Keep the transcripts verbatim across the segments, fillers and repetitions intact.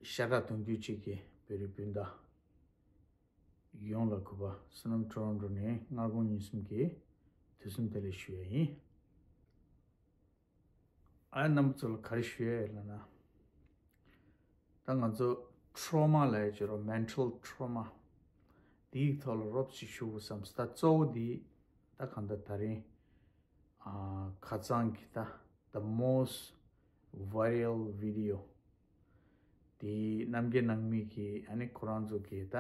ཤ་ཁྲག་གདུང་རྒྱུད་གཅིག་གི་བོད་རིགས་སྤུན་ཟླ་ཡོངས་ལ་གུས་པ་བསོད་ནམས་ཊོ་རོན་ཊོ་ནས་སྔ་དགོང་ཉིན་གསུམ་གྱི་དུས་གསུམ་བདེ་ལེགས་ཞུ་ཡ་ཡིན། ཨ་རྣམ་པ་ཚོ་ལ་ག་རེ་ཞུ་ཡ་ཡོད་ལབ་ན། ད་ང་ཚོ་ཊོ་རོ་མ་ལབ་ཡ་ཅིག་ཡོད་རེད། མེན་ཊལ་ཊོ་རོ་མ། དེའི་ཐོག་ལ་རོབ་ཅིག་ཞུ་དགོས་བསམ་སོང་། ད་གཙོ་བོ་དེ་ད་གང་ལྟར་ད་རིང་ཨ་ཁ་སང་གི་ད་the most viral video དེ་རྣམ་རྒྱལ་ནང་མི་གི་ཨ་ནི་ཁོ་རང་ཚོ་གི་ད་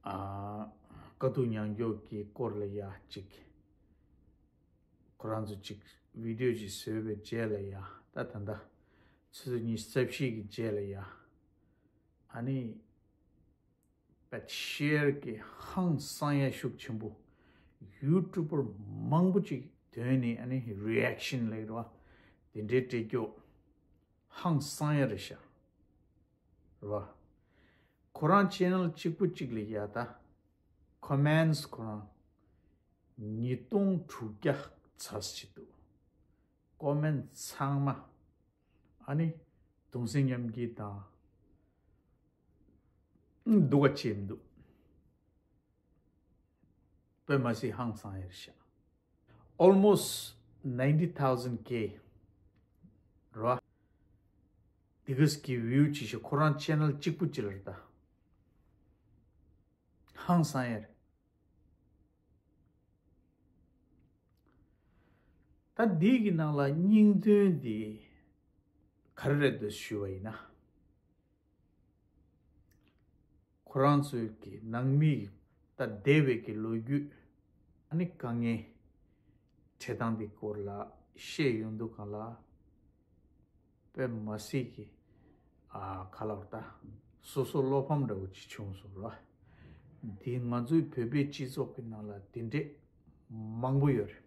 ཨ་དཀའ་སྡུག་མྱངས་རྒྱུ་གི་སྐོར་ལ་ཡ་གཅིག་ཁོ་རང་ཚོ་གཅིག་བི་ཌི་ཡོ་ཅིག་བཟོས་པའི་རྗེས་ལ་ཡ། ད་ད་ལྟ་ཆུ་ཚོད་ཉི་ཤུ་རྩ་བཞི་གི་རྗེས་ལ་ཡ། ཨ་ནི་བེད་ཤེར་གྱི་ཧང་སང་ཡ་ཤུགས་ཆེན་པོ། ཡུ་ཊུབ་པར་མང་པོ་ཅིག་ཐོན་ནས་ཨ་ནི་རི་ཨེག་ཤན་ལབ་རེད་བ། དེ་འདྲའི་སྤྲད་རྒྱུ་ཧང་སང་ཡ་རེད་ཤག་རེད་བ། ཁོ་རང་ཆེ་ནལ་གཅིག་པུ་གཅིག་ལ་ཡ་ད་ཀོ་མེན་ཊི་ཁོ་རང་ཉིས་སྟོང་དྲུག་བརྒྱ་ཙམ་ཅིག་འདུག་ཀོ་མེན་ཊི་ཚང་མ་ཨ་ནི་གདུང་སེམས་མཉམ་སྐྱེད་དང་སྡུག་ག་བྱེད་མི་འདུག་དཔེ་མ་སྲིད་ཧང་སང་ཡ་རེད་ཤག Almost ninety thousand K རེད་བ། དེ་ག་ཙམ་གྱི་བིའུ་བྱེད་ཤག་ཁོ་རང་ཆེ་ནལ་གཅིག་པུ་གཅིག་ལ་རེད་ད། ཧང་སང་ཡ་རེད། ད་འདི་གི་ནང་ལ་སྙིང་དོན་འདི་ག་རེ་རེད་འདུག་ཞུས་པ་ཡིན་ན། ཁོ་རང་ཚོའི་གི་ནང་མི་ད་འདས་པའི་གི་ལོ་རྒྱུས་ཨ་ནི་དཀའ་ངལ་འཕྲད་སྟངས་འདི་སྐོར་ལ་བཤད་ཡོང་དུས་སྒང་ལ། དཔེ་མ་སྲིད་ཀྱི་ཨ་ག་ལབ་ད་སོ་སོ་བློ་ཕམ་འདྲ་བོ་ཅིག་བྱུང་སོང་ར། འདི་ང་ཚོའི་བོད་པའི་སྤྱི་ཚོགས་ཀྱི་ནང་ལ་འདི་འདྲས་མང་པོ་ཡོད་རེད།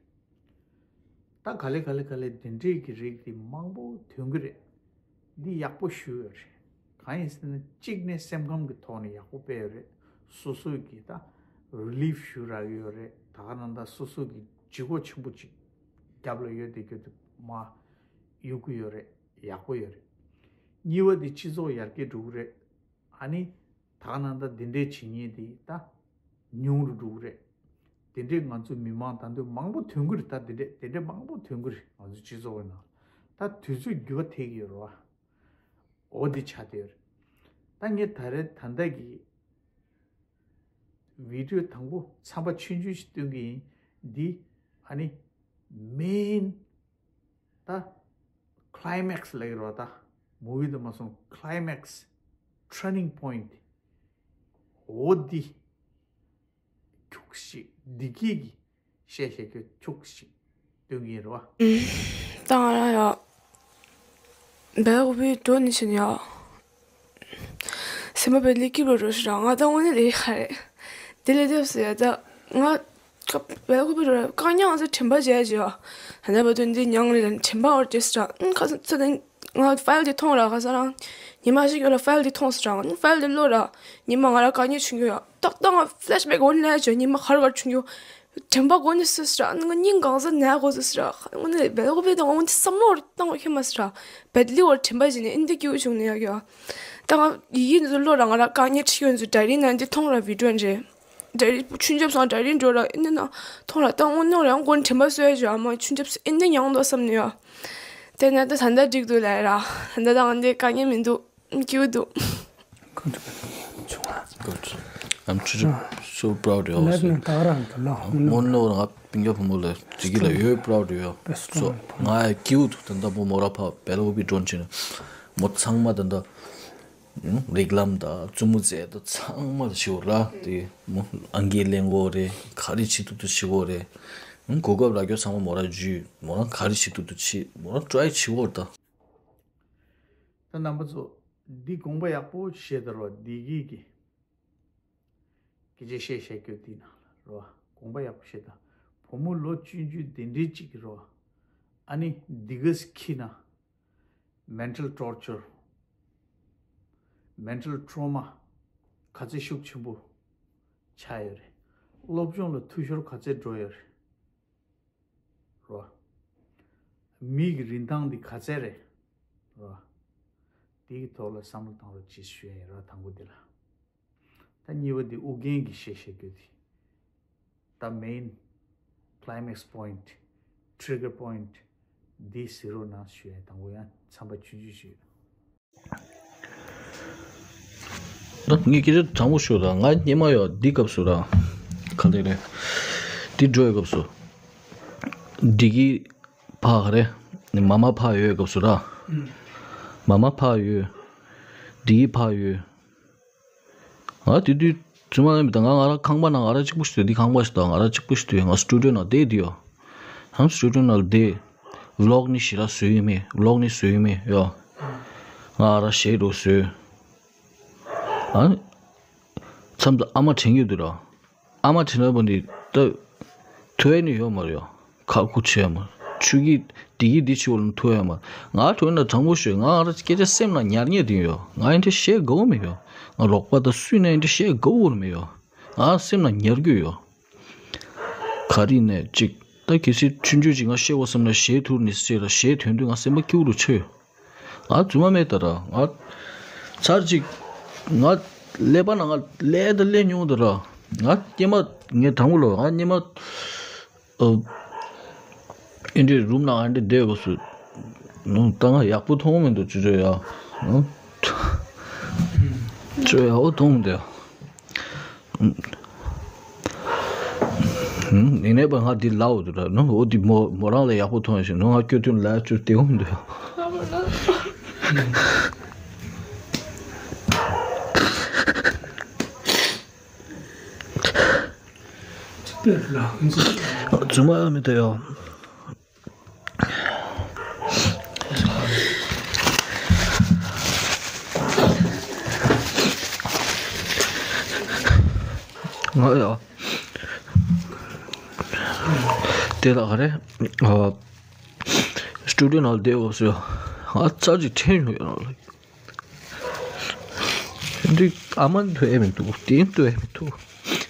ད་ག་ལེ་ག་ལེ་ག་ལེ་འདི་འདྲས་ཀྱི་རིགས་འདི་མང་པོ་ཐོན་གི་རེད། འདི་ཡག་པོ་ཞུ་ཡོད་རེད། གང་ཡིན་ཟེར་ན་གཅིག་ནས་སེམས་ཁམས་ཀྱི་ཐོག་ནས་ཡག་པོ་སྤེལ་ཡོད་རེད། སོ་སོ་གི་ད་རི་ལིཕ་ཞུ་རག་གི་ཡོད་རེད། ད་ག་ནང་ད་སོ་སོ་གི་ལྗིད་ཁོག་ཆེན་པོ་ཅིག་རྒྱབ་ལ་ཡོད་དེ་རྒྱུ་དེ་མ་གཡུག་གི་ཡོད་རེད། ཡག་པོ་ཡོད་རེད། གཉིས་པ་དེ་སྤྱི་ཚོགས་ཡར་རྒྱས་འགྲོ་གི་རེད། ཨ་ནི་ད་ག་ནང་ད་འདི་འདྲའི་བྱེད་མཁན་དེ་ད་ཉུང་རུ་འགྲོ་གི་རེད། དེ་འདྲའི་ང་ཚོ་མི་མང་ད་དུང་མང་པོ་ཐོན་གི་རེད། ད་དེ་འདྲས་དེ་འདྲས་མང་པོ་ཐོན་གི་རེད། ང་ཚོ་སྤྱི་ཚོགས་ཀྱི་ནང་ད་དུས་ཚོད་འགྱུར་བ་ཐེབས་ཀྱི་ཡོད་རེད་བ། འོ་འདི་ཆགས་བསྡད་ཡོད་རེད། ད་ངས་ད་རེས་ད་ལྟ་གི་བི་ཌི་ཡོ་དང་པོ་མཚམས་པ་ཆུང་ཆུང་ཞིག་སྟོན་གི་ཡིན། འདི་ཨ་ནི་མེན་ད་ཀི་ལའི་མེག་སི་ལབ་ཀྱི་རེད་བ། ད་མུ་ཝི་དུ་མ་སོང་། ཀི་ལའི་མེག་སི། ཊར་ནིང་པོ་ཡིན་ཊི། འོ་འདི་ཁྱུག་ཤིག་འདི་སྐད་ཀྱི་བཤད་བཤད་ཁྱོད་ཁྱུག་ཤིག་སྟོན་གི་ཡིན་རེད་བ། ད་ང་རང་ཡ་བལ་ཀོ་པི་འགྲོ་ནི་ཕྱིན་ཡ། སེམས་པ་བལ་ལི་སྐྱིད་པོ་རུ་ཞིག་རང་ང་ད་དངོས་གནས་ལས་ཁ་རེད། དེ་ལས་དེབ་སུ་ཡ་ད་ང་བལ་ཀོ་པི་རུ་བཀག་ཉར་ང་ཚོ་དྲན་པ་བརྗེད་ཀྱི་ཡ། ད་ནས་བར་དུ་འདི་མྱངས་རེད་ལ་དྲན་པ་བར་བརྗེད་སི་ར། ཁ་སང་ཚོ་ད་ང་ཕའིལ་དེ་མཐོང་ར། ཁ་སང་རང་ཉི་མ་ཞིག་ཡོད་ལ་ཕའིལ་དེ་མཐོང་སི་ར། ཕའིལ་དེ་ཀློག་ར། ཉི་མ་ང་ར་བཀག་ཉར་བྱུང་རྒྱུ་ཡ། ཏག་ཏག་ང་ཕི་ལེ་ཤི་བེག་འོ་ནས་ལས་ཡ་ཅོ། ཉི་མ་ག་རེ་ག་རེ་བྱུང་རྒྱུ། དྲན་པ་གོ་ནས་སོས་སི་ར། ང་སྙིང་གང་ས་ན་གོ་སོས་སི་ར། ང་ནི་བལ་ཀོ་པི་དང་འོ་འདི་བསམ་བློ་བཏང་བ་ཁྱོད་མ་སི་ར། བལ་ལི་འོར་དྲན་པ་བྱས་ནས་ཨིན་འདི་སྐྱིད་པོ་བྱུང་ནས་ཡ་གི་ཡ། ད་ང་ཡི་གེ་འདི་ཚོ་ཀློག་ར། ང་ར་བཀག་ཉར་ཁྲིད་ཡོད་འདི་ཚོ་ཌའི་རི་ནང་འདི་མཐོང་ར། བི་ཌི་ཡོ་འདྲེ། ཌའི་རི་ཆུན་ཆབ་སང་ཌའི་རི་འགྲོ་ར། ཨིན་འདི་ན་མཐོང་ར། ད་འོ་ནོ་ར་ཡང་གོ་ནས་དྲན་པ་སོས་ཡ་ཅོ། ཨ་མ་ཆུན་ཆབ་ཨིན་འདི་མྱངས་འདུག་བསམ་ནས་ཡ། དེ་ན་ད་ད་ལྟ་འགྲིག་འདུག་ལབ་ར། ད་ལྟ་ད་ང་འདི་བཀག་ཉར་མི་འདུག་སྐྱིད་པོ་འདུག Good. I'm truly so proud of you. Let me talk around the law. One law, I think of more like Jigila, you're proud of you. So, my cute, and the more up, Belo be drawn chin. What sang mad and the Reglam, the Tsumuze, the Tsangma, the Shura, the Angi Lengore, Karichi to Shigore, Goga Rago Sama Mora Ju, Mora Karichi to Chi, Mora Try Chiwata. ད་རྣམ་པ་ཚོ་འདི་དགོངས་པ་ཡག་པོ་བཞེས་དང་རོ། འདི་གི་གི་སྐད་ཆ་བཤད་བཤད་རྒྱུ་འདི་ནང་ལ་རོ། དགོངས་པ་ཡག་པོ་བཞེས་དང་། བུ་མོ་ལོ་བཅུ་བཅུ་དེ་འདྲའི་གཅིག་གི་རོ། ཨ་ནི་འདི་ག་ཁྱི་ན་mental torture, mental trauma ག་ཚད་ཤུགས་ཆེན་པོ་ཆགས་ཡོད་རེད། སློབ་སྦྱོང་ལ་འཐུས་ཤོར་ག་ཚད་འགྲོ་ཡོད་རེད། རོ། མི་གི་རིན་ཐང་འདི་ག་ཚད་རེད། རོ། དེ་གི་ཐོག་ལ་བསམ་བློ་བཏང་རོགས་གྱིས་ཞུ་ཡ་ཡིན་ར། དང་པོ་དེ་ལ། ད་གཉིས་པ་དེ་ཨུ་རྒྱན་གྱི་གཞས་བཤད་རྒྱུ་དེ། ད་main climax point, trigger point འདི་གཟིགས་རོགས་གནང་ཞུ་ཡ། དང་པོ་ཡང་མཚམས་པ་ཆུང་ཆུང་ཞིག་ད་ངས་སྐད་ཆ་དྲང་པོ་ཤོད་ད། ང་སྙེ་མ་ཡོད་འདི་སྐབས་སུ་ར། ག་ལེ་རེད། འདི་འགྲོ་ཡོད་སྐབས་སུ། འདི་གི་ཕ་ག་རེ། མ་མ་ཕ་ཡོད་སྐབས་སུ་ར། མ་མ་ཕ་ཡོད། འདི་གི་ཕ་ཡོད། ང་དེ་དུས་ཚུལ་མ་ཡིན་པ་དང་ང་ང་རང་ཁང་པ་ནང་ང་རང་གཅིག་པུ་ཞིག་འདུག་འདི་ཁང་པ་ཞིག་དང་ང་རང་གཅིག་པུ་ཞིག་འདུག་ང་སི་ཊུ་ཌི་ཡོ་ནང་བསྡད་འདུག་ཡོ། ཧམ་སི་ཊུ་ཌི་ཡོ་ནང་བསྡད། ཝི་ལོག་ནི་ཞེ་དྲག་བཟོས་ཡོད་མེད། ཝི་ལོག་ནི་བཟོས་ཡོད་མེད་ཡོ། ང་ང་རང་གཞས་འདྲ་བཟོས། ཨ། མཚམས་དུ་ཨ་མ་དྲན་གྱི་འདུག་ར། ཨ་མ་དྲན་ན་པོ་འདི་ད་ཐུ་ཨེ་ནི་ཡོད་མ་རེད་ཡོ། ཁག་ཁུ་ཆེ་མ། ཆུ་གི་དེ་གི་འདི་ཆུ་བོ་ལ་ཐུ་ཨེ་མ། ང་ཐུ་ཨེ་ན་དྲང་པོ་ཤོད། ང་ང་རང་སྐད་ཆ་སེམས་ནང་ཉར་ཉེ་དེ་ཡོ། ང་ཨེ་འདྲ་བཤད་དགའ་བོ་མེད་ཡོ། ང་རོགས་པ་དང་སུས་ན་ཨེ་འདྲ་བཤད་དགའ་བོ་མེད་ཡོ། ང་སེམས་ནང་ཉར་རྒྱུ་ཡོ། ག་རེ་ནས་ཅིག་ད་གལ་སྲིད་ཆུང་ཆུང་ཅིག་ང་བཤད་དགོས་བསམ་ན་གཞས་ཐུར་ནས་བཤད་ལ་གཞས་ཐོན་དུས་ང་སེམས་པ་སྐྱིད་པོ་རུ་ཆོད། ང་རྫུན་མ་མེད་ད་ར། ང་ཚར་ཅིག་ང་ཀླད་པ་ནང་ང་ཀླད་ད་ཀླད་མྱོང་ད་ར། ང་སྙེ་མ་ངས་དྲང་པོ་ལོ། ང་སྙེ་མ་ཨ་ཨེ་འདྲའི་རུམ་ནང་ཨེ་འདྲ་བསྡད་དགོས་སུ། ནུ་ད་ང་ཡག་པོ་མཐོང་མི་འདུག་ཅི་ཅོ་ཡ། ཅོ་ཡ་ཨོ་མཐོང་མི་འདུག་ཡ། ཡིན་ནའི་པ་ང་འདི་ལའོ་འདུག་ར་ནོ། འོ་འདི་མོ་མོ་རང་ལ་ཡག་པོ་མཐོང་ཡ་ཞིག་ནོ། ང་སྐྱོ་དུས་ལ་ཅུར་དེ་འོང་འདུག་ཡ། རྫུན་མ་མི་འདུག་ཡ། ང་ཡ། དེ་ལ་ག་རེ། ཨ། སི་ཊུ་ཌི་ཡོ་ནང་བསྡད་འོ་ཟེར། ང་རྩ་ཅིག་དྲན་ཡོང་ཡོད་རེད། འདི་ཨ་མ་འདུག་ཨེ་མི་འདུག་དེ་འདུག་ཨེ་མི་འདུག་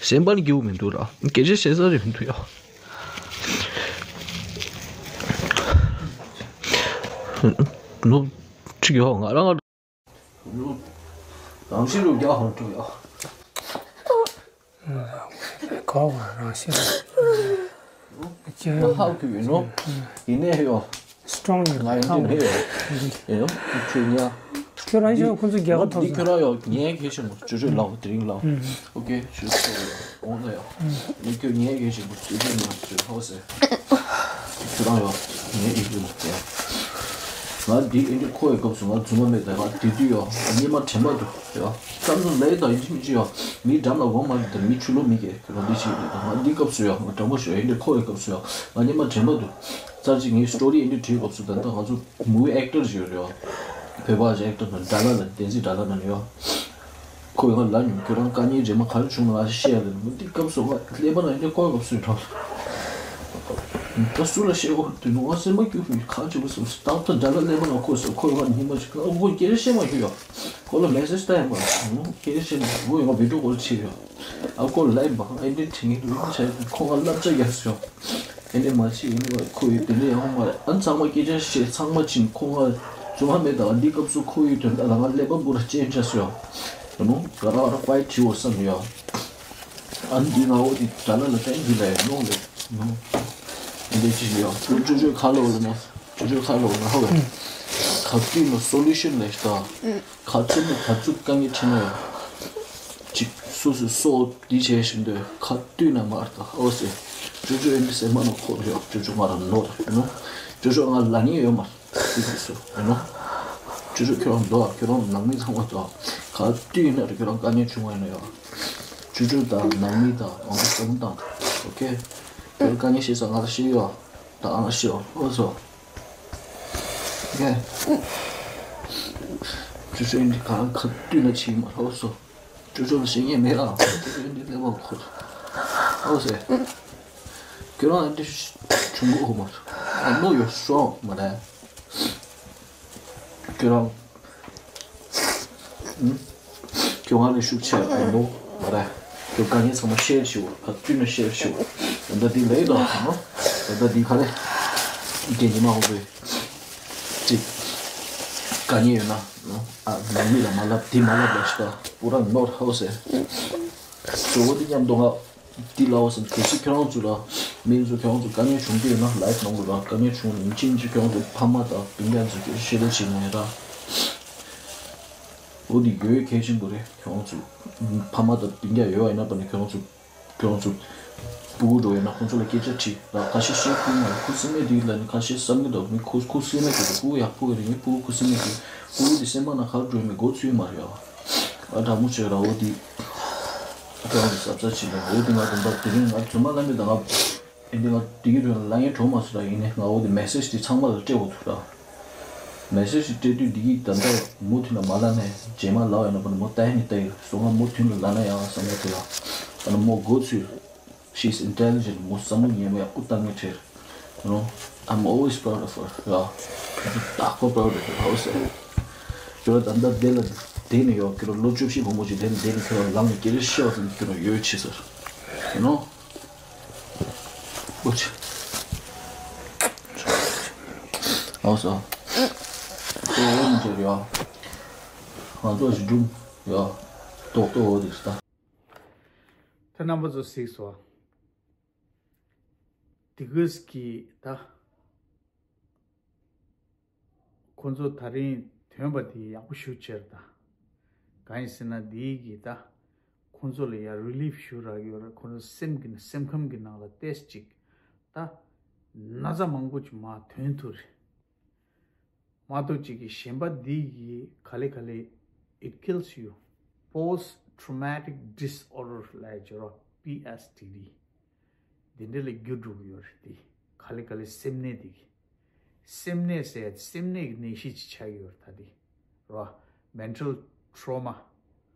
སེམས་པ་ནི་སྐྱིད་པོ་མི་འདུག་ར། སྐད་ཆ་བཤད་ས་རེད་མི་འདུག་ཡ། ནུབ་ཅིག་ཡོ་ང་རང་ང་། རང་བཞིན་རུ་རྒྱག་ཧོན་ཐུག་ཡོ། ག་བ་རང་བཞིན་རུ། ཧ་གི་ཡོད་ནོ། ཡིན་ནའི་ཡོ། སི་ཊོང་ཡོད་ང་ཡིན་དུས་ནའི་ཡོ། ཡིན་ནོ། ཁྱོད་ཉ། ཁྱོད་རང་ཤོག་ཁོང་ཚོ་རྒྱ་གར་ཐོག་འདི་ཁྱོད་རང་ཡོ་ངའི་གལ་ཆེན་པོ་ཅོ་ཅོ་ལའོ་དེ་རིང་ལའོ། ཨོ་ཀེ་ཅོ་ཅོ་ཡོ། འོང་ན་ཡོ། ངས་ཁྱོད་ངའི་གལ་ཆེན་པོ་ཅོ་ཅོ་ལའོ་ཅོ་ཧོ་ཟེར། ཁྱོད་རང་ཡོ། ངའི་ཨིན་ཇུ་ལ་ཟེར། ང་འདི་ཨིན་ཇུ་ཁོ་ཡི་སྐབས་སུ་ང་རྫུན་མ་མེད་ད་ང་དེ་དུས་ཡོ། ཉི་མ་དྲན་པ་འདུག་ཡོ། བསམ་ཚུལ་ལས་དང་ཡིན་གཅིག་མིན་གཅིག་ཡོ། མི་འགྲམ་ལ་འོང་མ་རེད་ད་མི་ཆུ་ལོ་མི་སྐྱེ་ཁྱོད་རང་འདི་ཞིག་རེད་ད་ང་འདི་སྐབས་སུ་ཡོ། ང་དྲང་པོ་ཞུ་ཨིན་ཇུ་ཁོ་ཡི་སྐབས་སུ་ཡོ། ང་ཉི་མ་དྲན་པ་འདུག་རྩ་ཅིག་ངའི་སི་ཊོ་རི་ཨིན་ཇུ་བྲིས་སྐབས་སུ་ད་ལྟ་ང་ཚོ་མུ་བི་ཨེག་ཊར་ཞིག་ཡོད་རེད་ཡོ། བོད་པ་ཞིག་ཨེག་ཊར་དང་ཌ་ལ་ལ་བསྟན་འཛིན་ཌ་ལ་ན་ཡོ། ཁོས་ང་ལབ་མྱོང་ཁྱོད་རང་དཀའ་ངལ་རྗེས་མ་ག་རེ་བྱུང་ན་ང་ཤེས་ཡ་ལ་མི་འདི་སྐབས་སུ་ང་ཀླད་པ་ན་འདི་ཁོའི་སྐབས་སུ་ཡོད་ད་སུ་ལ་ཤེས་གོ་དུས་ནུ་ང་སེམས་པ་སྐྱོ་ཤུ་ག་ཅི་བུ་སུ་ད་ལྟ་ཌ་ལ་ཀླད་པ་ན་ཁོས་སུ་ཁོས་ང་ཉི་མ་ཞིག་ལ་ཁོ་སྐད་ཆ་བཤད་མ་ཤེས་ཡོད། ཁོ་ལ་མེ་སེ་ཇི་ལྟ་ཡ་མ་ཁོ་སྐད་ཆ་བཤད་མ་ཁོ་ཡོང་བི་ཌི་ཡོ་ཀོལ་བྱེད་ཡོད། ཨ་ཁོ་ལ་ཡིན་པ་ཨེ་འདྲའི་དྲན་གྱི་འདུག་ཆ་ཁོ་ང་བསླབ་བྱ་རྒྱག་སོང་། ཨེ་འདྲའི་མ་བྱེད་ཡིན་པ་ཁོ་ཡི་དེ་འདྲའི་ཡང་མ་རེད། ཨ་ཚང་མ་སྐད་ཆ་བཤད་ཚང་མ་ཕྱིན་ཁོ་ང་རྫུན་མ་མེད་ད་འདི་སྐབས་སུ་ཁོ་ཡི་དོན་དག་ལ་ང་ཀླད་པ་འབུར་ཅན་ཆ་སོང་། ཡོ་ནོ་ག་ར་ག་ར་ཕའི་བྱིའོ་བསམ་ཡོད། ཨ་འདི་ང་འོ་དེ་ད་ལ་ལ་ཏན་འདི་ལ་ཡང་ནོ་ལེ་ནོ། འདི་ཅི་ཡོད་ཅོ་ཅོ་ཁ་ལོ་ལ་ནོ། ཅོ་ཅོ་ཁ་ལོ་ལ་ཧོ། ག་དུས་ནོ་སོ་ལུ་ཤན་ལས་ཤ་ད། ག་ཚོད་ནི་ག་ཚོད་དཀའ་ངལ་འཕྲད་ན་ཡང་། ཅིག་སོ་སོ་སོ་འདི་བྱས་བཞིན་དུ་ག་དུས་ན་མར་ད་ཧོ་ཟེར། ཅོ་ཅོ་ཨེ་འདི་སེ་མ་ནོ་ཁོ་རེ་ཡོད་ཅོ་ཅོ་ང་ར་ནོ་ར་ནོ། ཅོ་ཅོ་ང་ལ་ནི་ཡོད་མ། དེ་དུས་སུ་ཡིན་ནོ། ཅོ་ཅོ་ཁྱོད་རང་འདུག་ཨ། ཁྱོད་རང་ནང་མི་ཚང་མ་འདུག་ཨ། ག་དུས་ཡིན་ན་རེ་ཁྱོད་རང་དཀའ་ངལ་བྱུང་བ་ཡིན་ན་ཡོད། ཅོ་ཅོ་དང་ནང་མི་དང་ཨང་ཀི་སམ་དང་། ཨོ་ཁེ། ཁྱོད་དཀའ་ངལ་ཤེས་ས་ང་ལ་ཤེས་ཡོད། ད་ཨང་ཤེས་ཡོད་ཨོ་སོ། ཨོ་ཁེ། ཅོ་ཅོ་ཡིན་ག་ག་དུས་ན་ཆེ་ཡིན་མ་ཨོ་སོ། ཅོ་ཅོ་ལ་ཤེས་ངེས་མེད་ཨ། ཅོ་ཅོ་ཡིན་ལས་མ་ཁོ། ཨོ་སེ། ཁྱོད་རང་ཨེ་འདྲ་བྱུང་གོ་ཧོ་མ། ཨ་ནོ་ཡོད་སོང་མ་རེད། ཁྱོད་རང་། ཨུམ། ཁྱོད་ང་ལས་ཤུགས་ཆེ་ཨ་ནོ་མ་རེད། ཁྱོད་དཀའ་ངལ་ཚང་མ་ཤེར་བྱེད་འོ་ཁ་བཏུས་ན་ཤེར་བྱེད་འོ། ད་ལྟ་འདི་ལས་དོ་ཨ་ནོ། ད་ལྟ་འདི་ག་རེ། རྒན་ཉི་མ་ཧོ་པོའི། ཅིག་དཀའ་ངལ་ཡོད་ན་ནོ། ཨ་ནང་མི་ལ་མ་ལབ་འདི་མ་ལབ་ལ་ཤི་ད་པུ་ར་ནོར་ཧའོ་སེ། གཙོ་བོ་འདི་མཉམ་དུ་ང་འདི་ལའོ་སེ་གལ་སྲིད་ཁྱོད་རང་ཚོ་ལ་མི་ཚོ་ཁྱོད་རང་ཚོ་དཀའ་ངལ་བྱུང་གི་ཡོད་ན་ལའིབ་ནང་ལ་ར་དཀའ་ངལ་བྱུང་ཡིན་ཕྱིན་ཅི་ཁྱོད་རང་ཚོ་ཕ་མ་དང་སྤུན་ཀྱག་ཚོ་སྐད་ཆ་བཤད་ལེ་བྱེད་ངེས་ར། འོ་འདི་ཡོད་གལ་ཆེན་པོ་རེད། ཁྱོད་རང་ཚོ་ཕ་མ་དང་སྤུན་ཀྱག་ཡོད་ཡིན་ན་པ་ནི་ཁྱོད་རང་ཚོ་ཁྱོད་ཚོ་སྤུ་གུ་འགྲོ་ཡོད་ན་ཁོང་ཚོ་ལ་སྐད་ཆ་དྲིས་ལ་ཁ་ཤས་བཤད་ཁུལ་མ་རེད། ཁུ་སིམ་མེད་དེ་ལ་ནི་ཁ་ཤས་བསམ་གྱི་འདུག་མི་ཁུ་ཁུ་སིམ་མེད་དེ་སྤུ་གུ་ཡག་པོ་རེད། ངའི་སྤུ་གུ་ཁུ་སིམ་མེད་དེ་སྤུ་གུ་དེ་སེམས་པ་ན་ག་འགྲོ་མི་མགོ་ཚོས་མ་རེད་ཨ། ཨ་དྲང་མོ་བྱས་ར་འོ་དེ་ཨ་དྲང་གི་ཟབ་ཟབ་བྱེད་ལ་འོ་དེ་ང་དང་པ་དེ་རིང་ང་ཚོ་མ་ལ་མེད་དང་ང་ཨེ་འདི་ང་དེ་གི་རུ་ལ་ལ་ངའི་གྲོགས་མ་སུ་ར་ཡིན་ནས་ང་འོ་དེ་མེ་སེ་ཇི་དེ་ཚང་མ་ལ་སྤྲད་འོ་ཐུག་ར། མེ་སེ་ཇི་སྤྲད་དུས་འདི་གི་ད་ལྟ་མུ་མཐུད་ལ་མ་ལ་ནས་རྗེས་མ་ལ་བ་ཡིན་ན་པ་ནི་མོ་ལྟ་ཡ་ནི་ལྟ་ཡི་སོ་ང་མུ་མཐུད་ལ་ལ་ན་ཡང་བསམ་ཡ་དེ་ལ་ཨ་ནི་མོ་མགོ་ཚོས། She's intelligent. མོ་བསམ་བློ་ཉེ་མོ་ཡག་པོ་བཏང་ངེས་བྲེལ། You know, I'm always proud of her. Yeah. དག་པོ་proud of her. How is that? ཁྱོད་ད་ལྟ་དེ་ལ་དེ་ནི་ཡོད་ཁྱོད་ལོ་བཅུ་བཞི་མང་པོ་ཅིག་དེ་ནི་དེ་ནི་ཁྱོད་ལ་ལངས་ནས་སྐད་ཆ་བཤད་བ་དང་ཁྱོད་ཡོད་ཆེ་ཟེར། You know? ཨོ་ཆེ། ཨོ་སོ། ཨོ་མི་འདྲ་ཡ། ང་ཚོ་ཞི་འབྲུམ་ཡ། ཏོག་ཏོག་འོ་དེ་ད། ད་རྣམ་པ་ཚོ་གཟིགས་སོ། དེ་གས་ཀྱི་ད། ཁོ་ཚོ་ད་རིང་ཐོན་པ་དེ་ཡག་པོ་ཞུ་ཆེར་ད། གང་ཡིན་ཟེར་ན་དེའི་གི་ད། ཁོ་ཚོ་ལ་ཡ་རི་ལིབ་ཞུ་རག་ཡོད་རེད། ཁོ་ཚོ་སེམས་ཀྱི་སེམས་ཁམས་ཀྱི་ནང་ལ་ཏེས་ཅིག་ད། ན་ཚ་མང་པོ་ཅིག་མ་ཐོན་ཐུབ་རེད། མ་གཏོགས་ཅིག་གི་གཞན་པ་འདི་ཡི་ག་ལེ་ག་ལེ། It kills you. Post traumatic disorder ལབ་ཡ་ཅིག་རོ། P S T D འདི་འདྲ་ལ་འགྱུར་འགྲོ་གི་ཡོད་རེད་དེ། ག་ལེ་ག་ལེ་སེམས་ནད་འདི་གི། སེམས་ནད་ཟེར་ཡ་སེམས་ནད་ཀྱི་ནད་གཞི་ཅིག་ཆགས་ཀྱི་ཡོད་རེད་ད་དེ། རོ། Mental trauma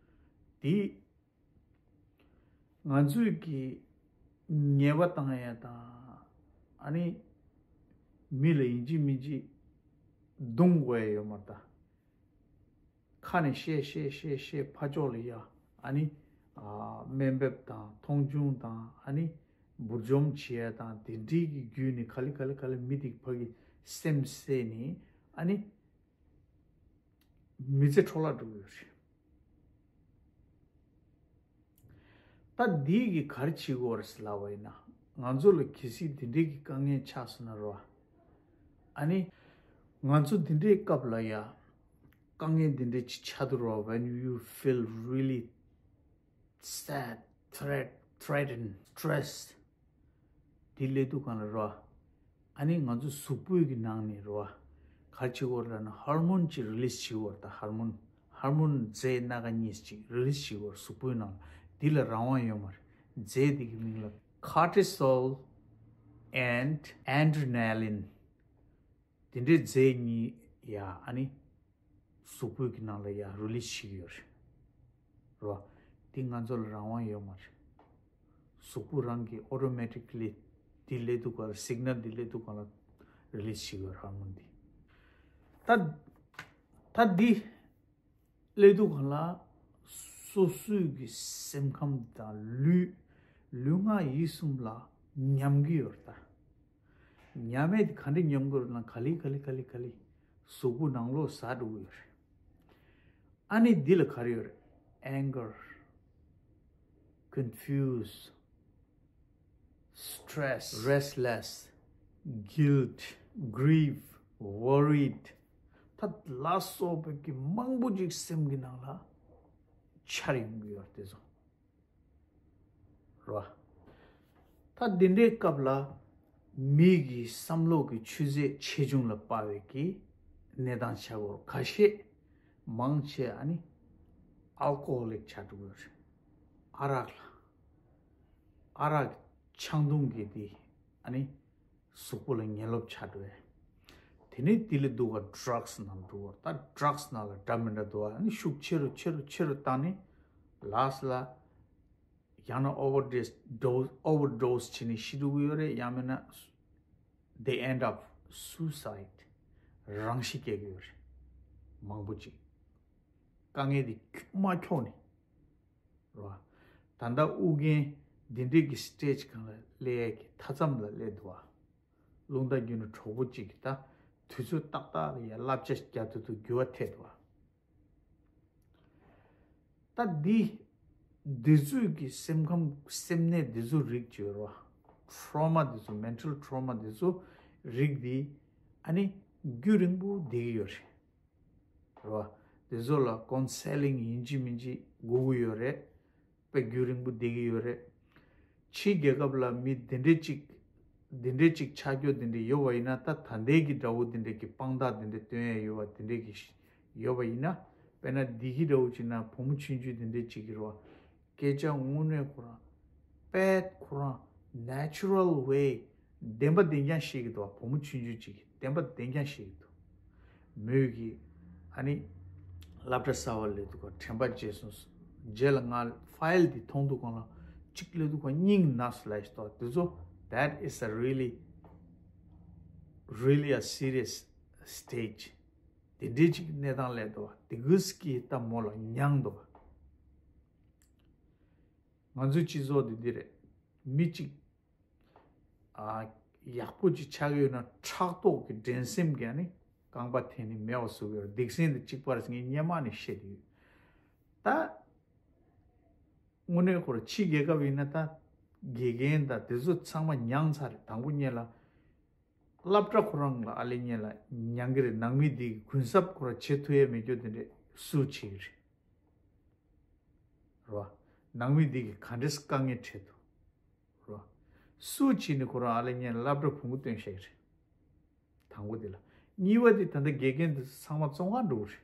འདི། ང་ཚོས་ཀྱི་ཉེས་པ་བཏང་ཡ་དང་ཨ་ནི་མི་ལ་ཡིན་གཅིག་མིན་གཅིག་རྡུང་དགོས་ཡ་ཡོད་མ་རེད་ད། ཁ་ནས་བཤད་བཤད་བཤད་བཤད་ཕར་ཕྱོགས་ལ་ཡ་ཨ་ནི་ཨ་དམའ་འབེབས་དང་མཐོང་ཆུང་དང་ཨ་ནི་འབུར་འཇོམས་བྱེད་ཡ་དང་དེ་འདྲའི་གི་བརྒྱུད་ནས་ག་ལེ་ག་ལེ་ག་ལེ་མི་དེ་ཕ་གི་སེམས་བསད་ནས་ཨ་ནི། མི་ཚེ་འཕྲོ་བརླག་འགྲོ་གི་ཡོད་རེད། ད་འདི་གི་ག་རེ་བྱེད་དགོས་རེད་ཟེར་ལབ་པ་ཡིན་ན། ང་ཚོ་ལ་གལ་སྲིད་འདི་འདྲའི་གི་དཀའ་ངལ་ཆགས་སོང་ན་རོ། ཨ་ནི། ང་ཚོ་འདི་འདྲའི་སྐབས་ལ་ཡ། དཀའ་ངལ་འདི་འདྲའི་ཅིག་ཆགས་འདུག་རོ། When you feel really sad, threat, threatened, stressed དེ་སླེབས་དུས་སྒང་ལ་རོ། ཨ་ནི་ང་ཚོ་གཟུགས་པོའི་གི་ནང་ནས་རོ། ག་རེ་བྱེད་དགོས་རེད་ལབ་ན་ཧོར་མོན་ཅིག་རི་ལིས་བྱེད་དགོས་རེད་ད། ཧོར་མོན། ཧོར་མོན་རྫས་སྣ་ཁ་གཉིས་ཅིག་རི་ལིས་བྱེད་དགོས་རེད་གཟུགས་པོའི་ནང་ལ། འདི་ལ་རང་དབང་ཡོད་མ་རེད། རྫས་འདི་གི་མིང་ལ་cortisol and adrenaline དེ་འདྲའི་རྫས་གཉིས་ཡ་ཨ་ནི། གཟུགས་པོའི་གི་ནང་ལ་ཡ་རི་ལིས་བྱེད་ཀྱི་ཡོད་རེད། རོ། འདི་ང་ཚོ་ལ་རང་དབང་ཡོད་མ་རེད། གཟུགས་པོ་རང་གིས་automatically འདི་སླེབས་དུས་སྒང་ལ་སིག་ནལ་འདི་སླེབས་དུས་སྒང་ལ་རི་ལིས་བྱེད་ཀྱི་ཡོད་རེད་ཧོར་མོན་འདི། ད་ད་འདི་སླེབས་དུས་སྒང་ལ་སོ་སོའི་གི་སེམས་ཁམས་དང་ལུས་ལུས་ངག་ཡིད་གསུམ་ལ་ཉམས་ཀྱི་ཡོད་རེད་ད། ཉམས་མེད་དེ་ག་འདྲ་ཉམས་དགོས་རེད་ན་ག་ལེ་ག་ལེ་ག་ལེ་ག་ལེ་གཟུགས་པོ་ནང་ལོགས་ཟ་འགྲོ་གི་ཡོད་རེད། ཨ་ནི་འདི་ལ་ག་རེ་ཡོད་རེད། Anger, confuse, stress, restless, guilt, grief, worried ད་ལ་སོགས་པའི་གི་མང་པོ་ཅིག་སེམས་ཀྱི་ནང་ལ་འཆར་ཡོང་གི་ཡོད་རེད་དེ་ཚོ། རོ། ད་འདི་འདྲའི་སྐབས་ལ་མི་གི་བསམ་བློ་གི་ཆུ་ཚད་ཆེ་ཆུང་ལ་དཔག་པའི་གི་གནས་སྟངས་ཆགས་ཡོད་རེད། ཁ་ཤས་མང་ཆེ་ཨ་ནི་ཨལ་ཀོ་ཧོ་ལིག་ཆགས་འགྲོ་གི་ཡོད་རེད། ཨ་རག་ལ་ཨ་རག་ཆང་བཏུང་གི་དེ་ཨ་ནི་གཟུགས་པོ་ལ་ངན་ལོབས་ཆགས་འགྲོ་ཡ། དེ་ནས་དེ་ལས་སྡུག་ག་ཌྲག་སི་ནང་འགྲོ་བ། ད་ཌྲག་སི་ནང་ལ་འདྲ་མི་འདྲ་འདུག་ཨ་ནི་ཤུགས་ཆེ་རུ་ཆེ་རུ་ཆེ་རུ་བཏང་ནས་ལཱ་སི་ལ་ཡང་ན་ཨོ་ཝར་ཌོ་སི་ཌོ་སི་ཨོ་ཝར་ཌོ་སི་བྱས་ནས་ཤི་འགྲོ་གི་ཡོད་རེད། ཡང་མིན་ན་they end up suicide རང་ཤི་བརྒྱབ་ཀྱི་ཡོད་རེད། མང་པོ་ཅིག་དཀའ་ངལ་དེ་མ་འཁྱོག་ནས། རེད་བ། ད་ལྟ་ཨུ་རྒྱན་འདི་འདྲའི་གི་སི་ཊེ་ཇི་སྒང་ལ་སླེབས་ཡས་ཀྱི་མཐའ་མཚམས་ལ་སླེབས་འདུག་བ། རླུང་རྟ་བརྒྱུད་ནས་གྲོགས་པོ་གཅིག་གིས་ད་ དུས་ཚོད་ཏག་ཏག་ལ་ཡ་བསླབ་བྱ་རྒྱག་ཐུབ་ཐུབ་འགྱུར་བ་ཐེབས་འདུག་བ། ད་འདི་འདི་ཚོས་ཀྱི་སེམས་ཁམས་སེམས་ནད་འདི་ཚོ་རིགས་བརྗོད་རོགས། ཊོ་མ་འདི་ཚོ་མེན་ཊལ་ཊོ་མ་འདི་ཚོ་རིགས་འདི་ཨ་ནི་རྒྱུན་རིང་པོ་བསྡད་ཀྱི་ཡོད་རེད། རོ། དེ་ཚོ་ལ་ཀོན་སེ་ལིང་ཡིན་གཅིག་མིན་གཅིག་དགོས་ཀྱི་ཡོད་རེད། དཔེ་རྒྱུན་རིང་པོ་བསྡད་ཀྱི་ཡོད་རེད། ཕྱིའི་རྒྱལ་ཁབ་ལ་མི་དེ་འདྲས་གཅིག་དེ་འདྲས་གཅིག་ཆགས་རྒྱུ་དེ་འདྲས་ཡོད་པ་ཡིན་ན། ད་ད་ལྟའི་གི་དགྲ་བོ་དེ་འདྲས་ཀྱི་དཔང་རྟགས་དེ་འདྲས་སྟོན་ཡས་ཡོད་པ་དེ་འདྲས་ཀྱི་ཡོད་པ་ཡིན་ན། དཔེར་ན་འདི་གི་དགྲ་བོ་གཅིག་ན་བུ་མོ་ཆུང་ཆུང་དེ་འདྲས་གཅིག་གི་རོ། སྐད་ཆ་དངོས་གནས་ཁོ་རང་དཔེ་ཁོ་རང་ནེ་ཅུ་རལ་ཝེ་བདེན་པ་བདེན་རྐྱང་བཤད་ཀྱི་འདུག་བ། བུ་མོ་ཆུང་ཆུང་གཅིག་གིས་བདེན་པ་བདེན་རྐྱང་བཤད་ཀྱི་འདུག་མོས་ཀྱིས་ཨ་ནི་སློབ་གྲྭ་གསར་པ་སླེབས་དུས་ཁོ་དྲན་པ་བརྗེད་སོང་། རྗེས་ལ་ང་ཕ་ཡལ་འདི་མཐོང་དུས་གང་ལ་གཅིག་སླེབས་དུས་ཁོ་སྙིང་ན་སོང་ལབ་ཤི་ཏོ། དེ་ཚོ་that is a really really a serious stage། དེ་འདྲའི་གཅིག་གནས་སྟངས་སླེབས་འདུག་བ། དེ་གུས་ཀྱིས་ད་མོ་ལ་མྱངས་འདུག་བ། ང་ཚོའི་སྤྱི་ཚོགས་འདི་འདི་རེད། མི་གཅིག་ཨ་ཡག་པོ་གཅིག་ཆགས་ཡོད་ན་ཕྲག་དོག་གི་འགྲན་སེམས་ཀྱིས་ནི་རྐང་པ་འཐེན་ནས་མེད་པ་བཟོ་གི་ཡོད་རེད། སྡིག་སྲིན་དང་གཅིག་པ་རེད་ངས་སྔོན་མ་ནས་བཤད་དེ་ཡོད། ད་དངོས་གནས་ཁོ་རང་ཕྱི་རྒྱལ་ཁབ་ཡིན་ན་ད་དགེ་རྒན་དང་དེ་ཚོ་ཚང་མ་མྱངས་ཚར་རེད། དང་པོ་ཉིད་ལ་སློབ་གྲྭ་ཁོ་རང་ལ་ཨ་ལེ་ཉིད་ལ་མྱངས་གི་རེད། ནང་མི་འདི་གི་གུན་གསབ་ཁོ་རང་བྱེད་ཐུབ་ཡས་མེད་རྒྱུ་དེ་འདྲས་སུ་བྱེད་ཀྱི་རེད། རོ། ནང་མི་འདི་གི་ག་འདྲས་དཀའ་ངལ་འཕྲད་འདུག་རོ། སུ་བྱེད་ནས་ཁོ་རང་ཨ་ལེ་ཉིད་ལ་སློབ་གྲྭ་ཕུང་པོ་སྟོན་བཤད་ཀྱི་རེད། དང་པོ་འདི་ལ། གཉིས་པ་འདི་ད་ལྟ་དགེ་རྒན་འདི་ཚང་མ་བཙོན་ཁང་འགྲོ་གི་རེད།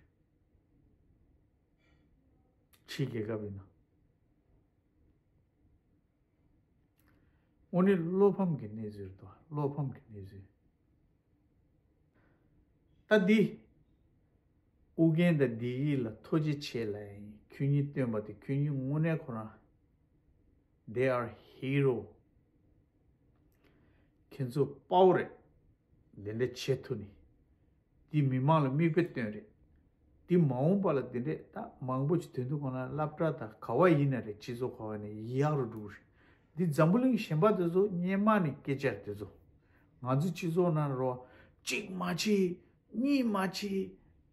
ཕྱིའི་རྒྱལ་ཁབ་ཡིན་ན། དངོས་གནས་བློ་ཕམ་གྱི་གནས་ཚུལ་རེད་དོ། བློ་ཕམ་གྱི་གནས་ཚུལ། ད་འདི་ཨུ་རྒྱན་དང་བདེ་སྐྱིད་ལ་ཐུགས་རྗེ་ཆེ་ལབ་ཡིན། ཁྱོད་གཉིས་བཏོན་པ་དེ་ཁྱོད་གཉིས་དངོས་གནས་ཁོ་རང་they are hero། ཁྱེད་ཚོ་དཔའ་བོ་རེད། འདི་འདྲ་བྱེད་ཐུབ་ནི། འདི་མི་མང་ལ་མིག་དཔེ་སྟོན་རེད། འདི་མ་འོངས་པ་ལ་འདི་འདྲས་ད་མང་པོ་ཅིག་དོན་དུ་གང་ལ་སློབ་གྲྭ་དང་ག་བ་ཡིན་ན་རེད། སྤྱི་ཚོགས་ག་བ་ཡིན་ན་ཡག་རུ་འགྲོ་གི་རེད། འདི་འཛམ་བུ་གླིང་གཞན་པ་དེ་ཚོ་སྔོན་མ་ནས་སྐད་ཆ་རེད། དེ་ཚོ་ང་ཚོ་སྤྱི་ཚོགས་ནང་རོ་གཅིག་མ་བྱེད་གཉིས་མ་བྱེད་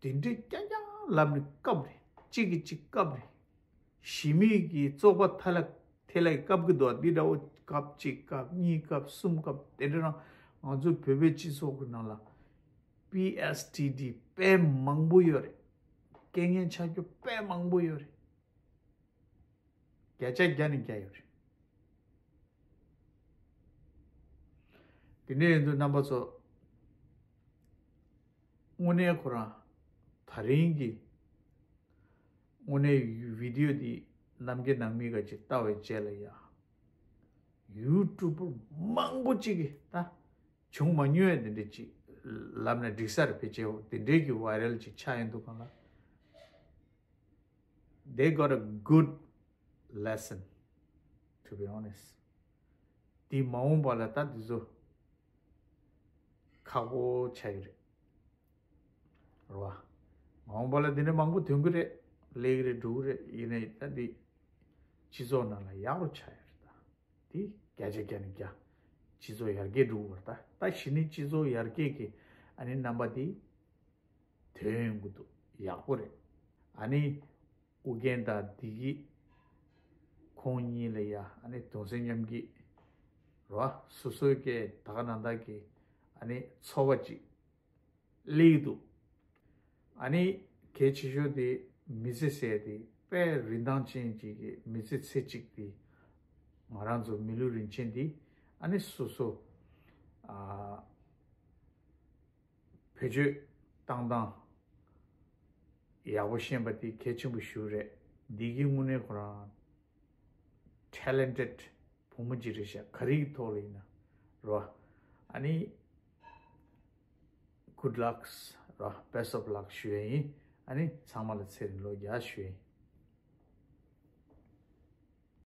དེ་འདྲས་རྐྱང་རྐྱང་ལབ་ནས་བཀབ་རེད། གཅིག་གིས་གཅིག་བཀབ་རེད། གཞི་མེད་ཀྱི་བཙོག་པ་ཐ་ལ་ཐེ་ལ་ཡི་བཀབ་གི་འདུག་འདི་འདྲ་བོ་བཀབ་གཅིག་བཀབ་གཉིས་བཀབ་གསུམ་བཀབ་དེ་འདྲ་རང་ང་ཚོ་བོད་པའི་སྤྱི་ཚོགས་ཀྱི་ནང་ལ་པི་ཨེས་ཊི་ཌི་དཔེ་མང་པོ་ཡོད་རེད། རྐྱེན་ངན་ཆགས་རྒྱུ་དཔེ་མང་པོ་ཡོད་རེད། བརྒྱ་ཆ་བརྒྱ་ནས་བརྒྱ་ཡོད་རེད། དེ་འདྲ་ཡིན་དུས་རྣམ་པ་ཚོ་དངོས་གནས་ཁོ་རང་ད་རིང་གི་དངོས་གནས་བི་ཌི་ཡོ་འདི་རྣམ་རྒྱལ་ནང་མི་ག་ཅིག་ལྟ་བའི་རྗེས་ལ་ཡ་ཡུ་ཊུབ་པར་མང་པོ་ཅིག་གིས་ད་བྱུང་མ་མྱོང་ཡ་དེ་འདྲ་ཅིག་ལབ་ན་འགྲིག་ས་རེད། ཕལ་ཆེར་དེ་འདྲའི་གི་བྷའི་རལ་ཅིག་ཆགས་ཡོང་དུས་གང་ལ། They got a good lesson, to be honest. དེ་མ་འོངས་པ་ལ་ད་དེ་ཚོ་ཁག་པོ་ཆགས་ཀྱི་རེད། རེད་བ། མ་འོངས་པ་ལ་དེ་འདྲ་མང་པོ་ཐོན་གྱི་རེད། སླེབས་ཀྱི་རེད། འགྲོ་གི་རེད། ཡིན་ནའི་ད་འདི་སྤྱི་ཚོགས་ནང་ལ་ཡག་རུ་ཆགས་ཡོད་རེད་ད། དེ་བརྒྱ་ཆ་བརྒྱ་ནས་བརྒྱ། སྤྱི་ཚོགས་ཡར་རྒྱས་འགྲོ་གི་རེད་ད། ད་གཞི་ནས་སྤྱི་ཚོགས་ཡར་རྒྱས་ཀྱི་ཨ་ནི་རྣམ་པ་དེ་ཐོན་ཡོང་གི་འདུག་ཡག་པོ་རེད། ཨ་ནི་ཨུ་རྒྱན་དང་བདེ་སྐྱིད་ཁོང་གཉིས་ལ་ཡ་ཨ་ནི་གདུང་སེམས་མཉམ་སྐྱེད་རེད་བ། སོ་སོའི་སྐད་ད་ག་ནང་བཞིན་གྱི་ཨ་ནི་ཚོར་བ་ཅིག་སླེབས་འདུག་ཨ་ནི་གལ་ཆེ་ཤོས་དེ་མི་ཚེ་ཟེར་དེ་དཔེ་རིན་ཐང་ཅན་ཅིག་གི་མི་ཚེ་ཚེ་གཅིག་དེ་ང་རང་ཚོ་མི་ལུས་རིན་ཆེན་དེ་ཨ་ནི་སོ་སོ་ཨ། བེད་སྤྱོད་བཏང་སྟངས་ཡག་པོ་ཤེས་པ་དེ་གལ་ཆེན་པོ་ཞིག་རེད། འདི་གི་དངོས་གནས་ཁོ་རང་ཊེ་ལེན་ཊེཌ་བུ་མོ་ཅིག་རེད་ཤག་ག་རེ་གི་ཐོག་ལ་ཡིན་ན་རོ། ཨ་ནི་གུཌ་ལག་རོ། བེ་སི་ཊི་ཨོཕ་ལག་ཞུ་ཡ་ཡིན། ཨ་ནི་ཚང་མ་ལ་ཚེ་རིང་ལོ་བརྒྱ་ཞུ་ཡ་ཡིན།